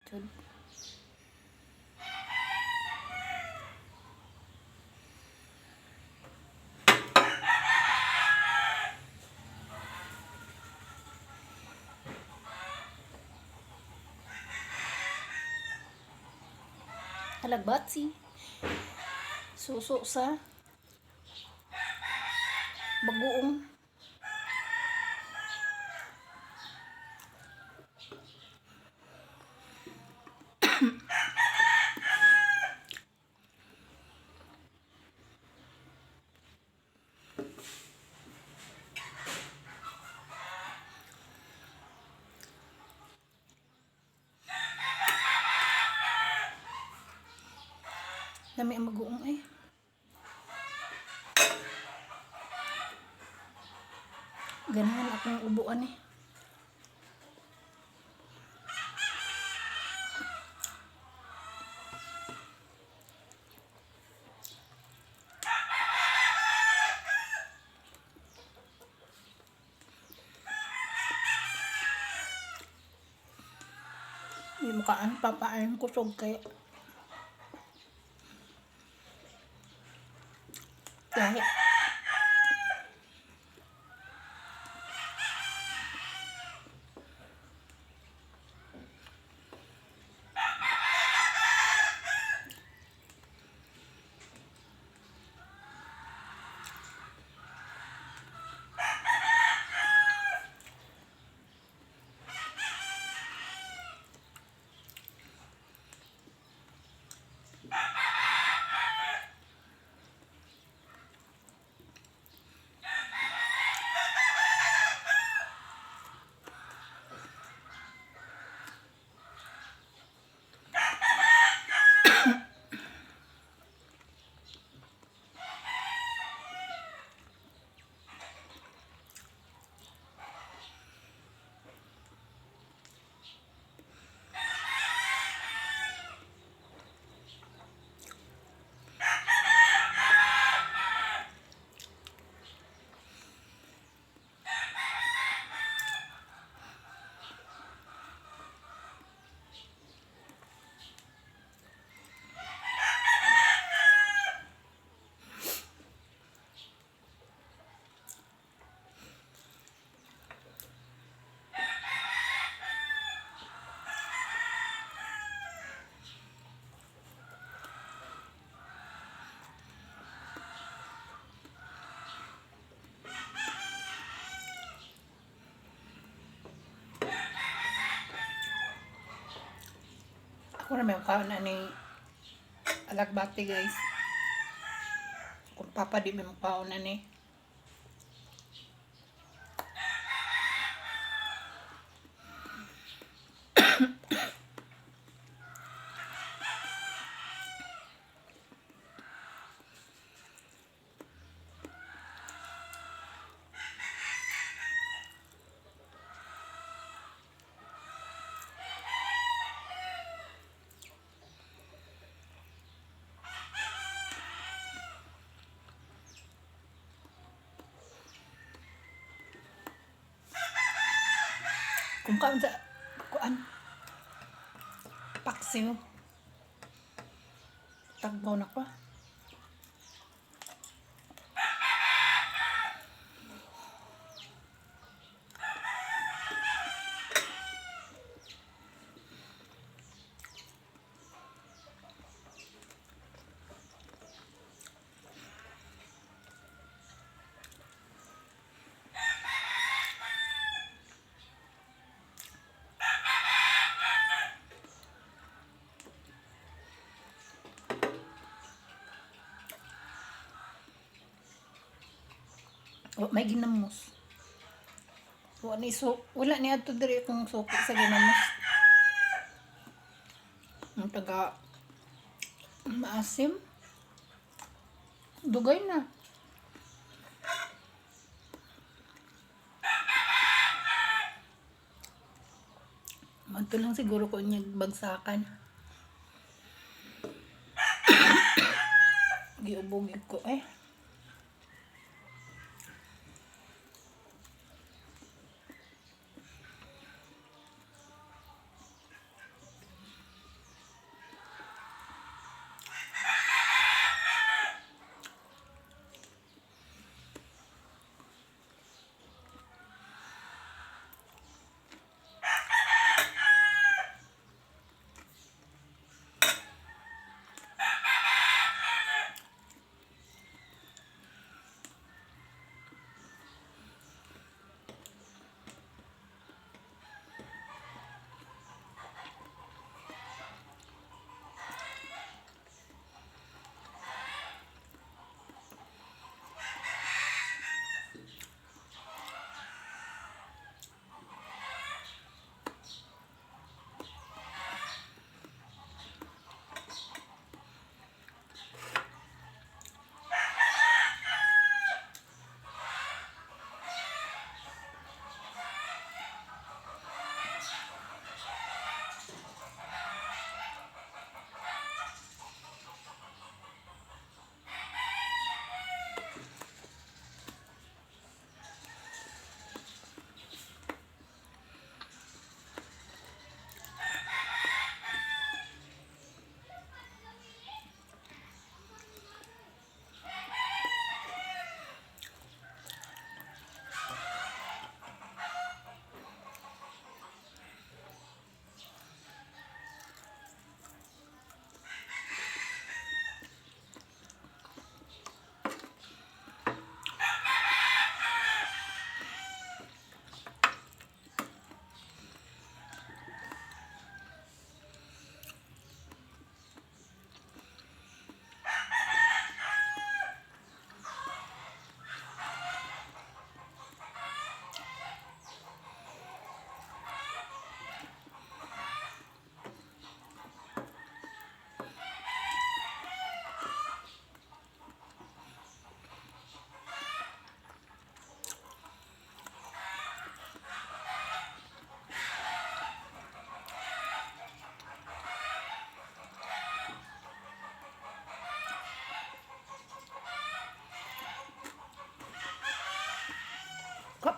Jud. Alagbatsi. Suso sa bagoong. Dami ang bagoong eh. Ganahan akong ubuan eh. Hindi mo kaan papaan kusog kay kahit. Ako na may kaon na ni alagbati, guys. Kung papa di may mukhaon na ni. Kung kaon sa kuan paksiw. Tagbaw na ko. Wa may ginamos. Wa ni so wala ni adto diri akong suki sa ginamos. Ang taga maasim. Dugay na. Madto lang siguro ko niya bagsakan. Giubog ko eh.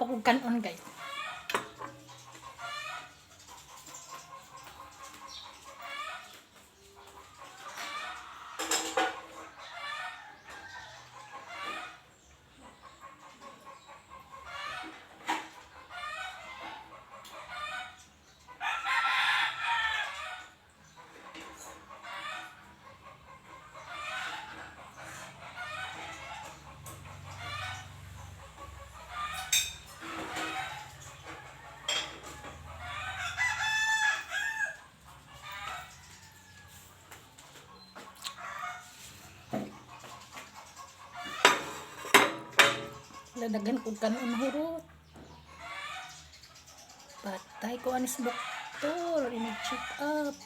pa kong kanon, guys. Daghan kog kanon, hurot. Patay ko anis doktor, ini-check up.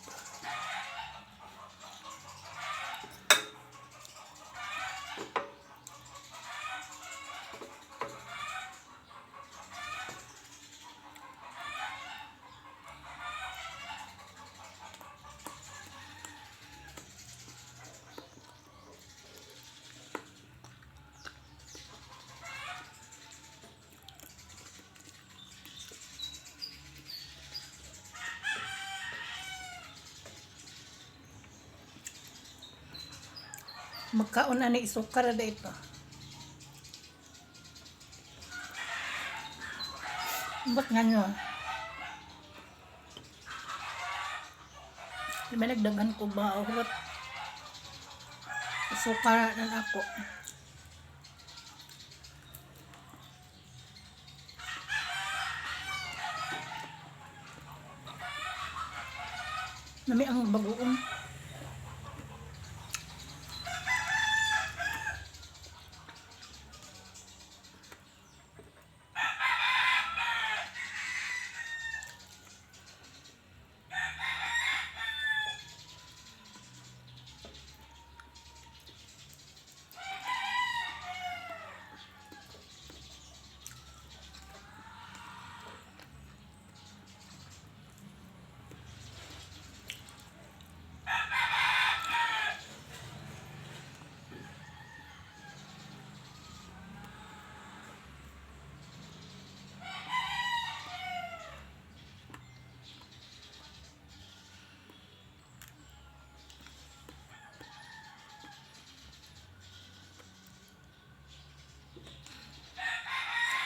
Magkaon ani, isukar na ito. Ba't nga nyo? Di ba nagdaghan ko ba? Hurot. Isukar na ako. Lami ang bagoong.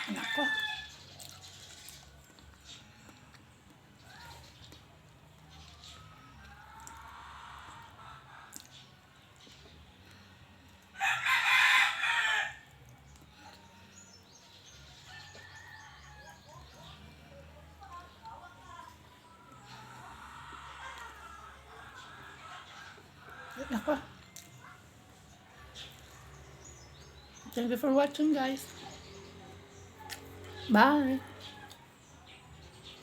Nako. Nako. Thank you for watching, guys. Bye.